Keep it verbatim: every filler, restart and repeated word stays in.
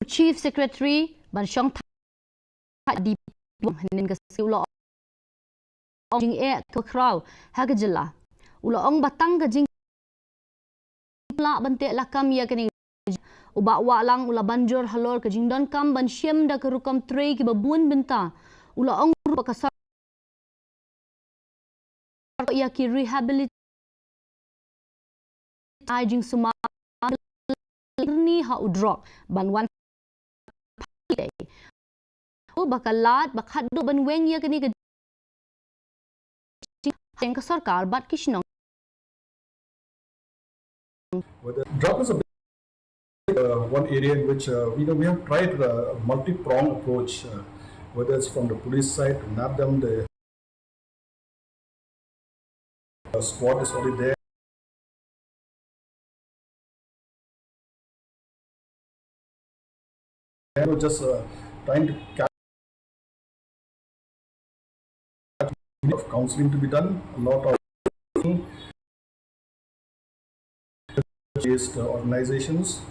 Chief Secretary ban shong thait di hynnin ka sngi u la ong jingeh ka khraw ha ka jylla. U la ong ba tang ka jing lah ban teh lakam ïa kane. U Bah Wahlang u la ban jur halor ka jingdonkam ban shem da ka rukom trei kiba bun bynta. U la ong ruh ba ka sor ïa ki rehabilit ai jingsumar ni ha u drok ban wan. U ba ka lad ba khadduh ban weng ïa kane ka jing ka sorkar bad ki shnong. Whether drug is a big, uh, one area in which, uh, you know, we have tried a multi-pronged approach, uh, whether it's from the police side to nab them, the uh, squad is already there. And we're just uh, trying to catch of counseling to be done, a lot of based uh, organizations.